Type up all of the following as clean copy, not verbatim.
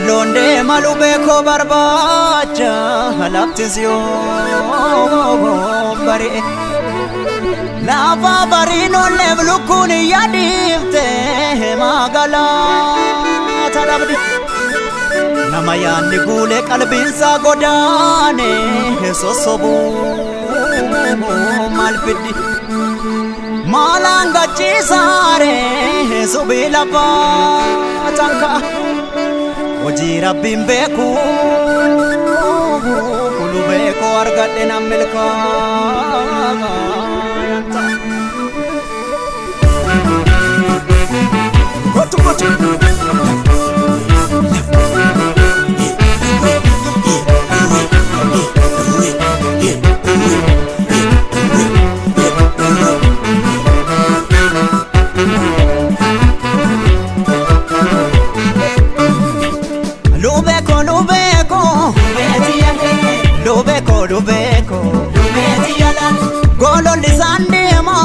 Walloon deema lubee koo barbaacha laftis yoo bari'e. Lafa bariin olleef lukkuun yaadiifte magaalaa dhabdi. Nama yaadni guulee qalbiinsaa godaane sossobuu maal fiddi? Maalaan gachiisaare subii lafaa tanka'a. Hojii Rabbiin beeku lubee koo argadhe nan milkaa'a. Kottu kottu. Lubeko lubeko lubeko lubeko gololli isaan deema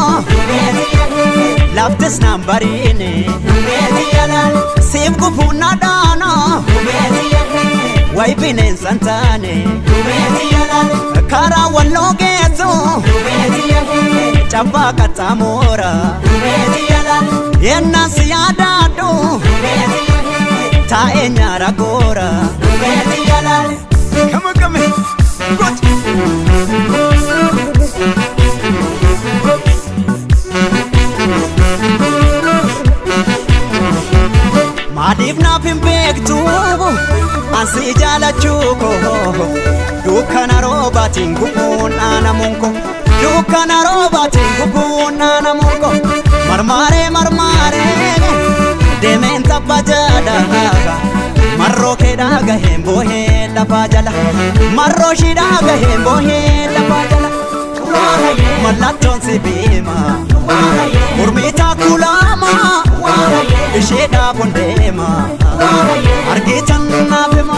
laftis naan bariine siif gufuun na dhaana wayi bineensa hin taane karaa walloo geessu cabbaa qaxxaamuura yennaan si yaadaadhu taa'ee nyaara goora. Come on, come on. Kottu. Maaliif naaf hin beektu ansi jaalachuu koo dukkana roobaatiin gubuun dhaanamuun koo dukkana roobaatiin gubuun dhaanamuun koo marmaaree marmaaree deemeen tabba jala marroo keedhaa gaheen boohee lafaa jala marroo shidhaa gaheen boohee lafaa jala mallattoon si beema mormitaa kulaama isheedhaaf hundeema argitan naaf hima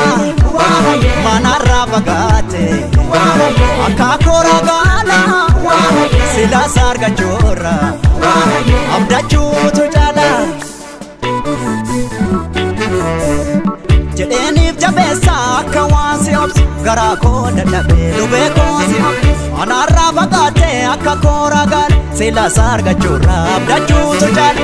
manarraa fagaate akaakoo ragaala silaas argachuurra abdachuutu caala jedheeniif jabeessa akka waan si obsu garaa koo dadhabee lubee koo si obsu anaarraa fagaate akka koo ragaala silaas argachuurra abdachuutu caala.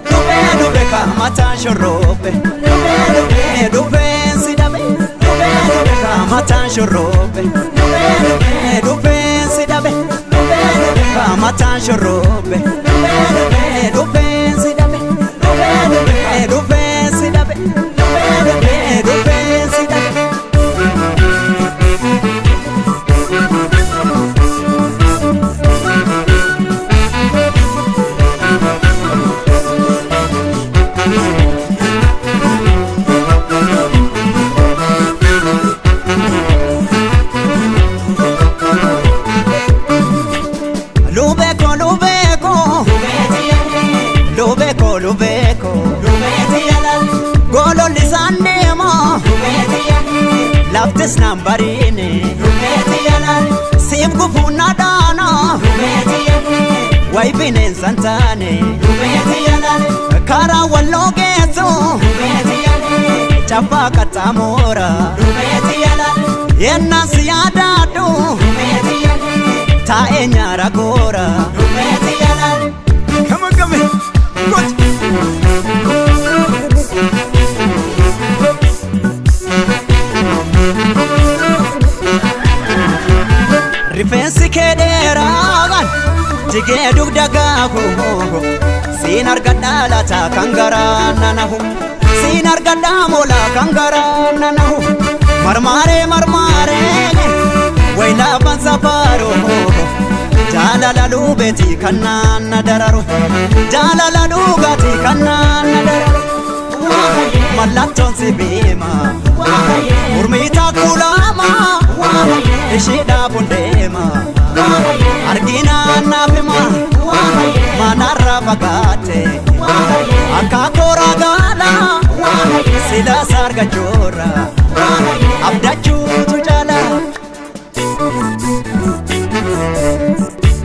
Dubee dubee kaamataan shorrobe dubee dubee dubeen si dhabe dubee dubee kaamataan shorrobe dubee dubee dubeen si dhabe dubee dubee kaamataan shorrobe dubee dubee dubeen si dhabe dubee dubee dubeen si dhabe dubee dubee dubeen si dhabe. Lubeko lubeko lubeko lubeko gololli isaan deema laftis naan bariine siif gufuun na dhaana wayi bineensa hin taane karaa walloo geessu cabbaa qaxxaamuura yennaan si yaadaadhu taa'ee nyaara goora. Come on, come on. Kottu. Rifeensi kee dheeraan jigee dugda gaahu siin argadhaa laata kan garaa nanahu siin argadhaa moolaa kan garaa nanahu marmaaree marmaaree wayilaafan safaaroo jaalala lubeeti kan naanna dararu jaalala dhugaatii kan naanna dararu mallattoon si beema mormitaa kulaama isheedhaaf hundeema arginaan naaf hima manarraa fagaate akaakoo ragaala silaas argachuurra abdachuutu caala.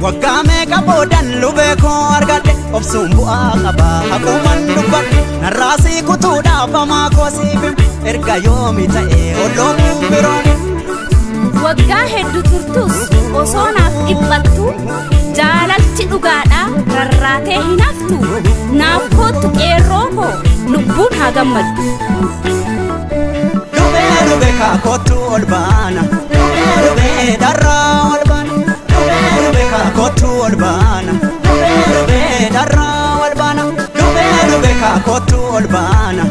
Waggaa meeqa boodan lubee koo argadhe of Obsuun bu'aa qaba haquuman dubbadhu narraasii kutuudhaaf hamaa koosiif erga yoomi ta'e olloomuun biroon. Waggaa hedduu turtus osoo naaf dhiphattu, jaalalti dhugaadhaa rarraatee hin haftu. Naaf koottu qeerroo koo, lubbuun haa gammaddu. Dhubee dhubee kaakottu ol baana. Dhubee dhubee darraa ol baana. Dhubee dhubee kaakottu ol baana. Dhubee dhubee darraa ol baana. Dhubee dhubee kaakottu ol baana.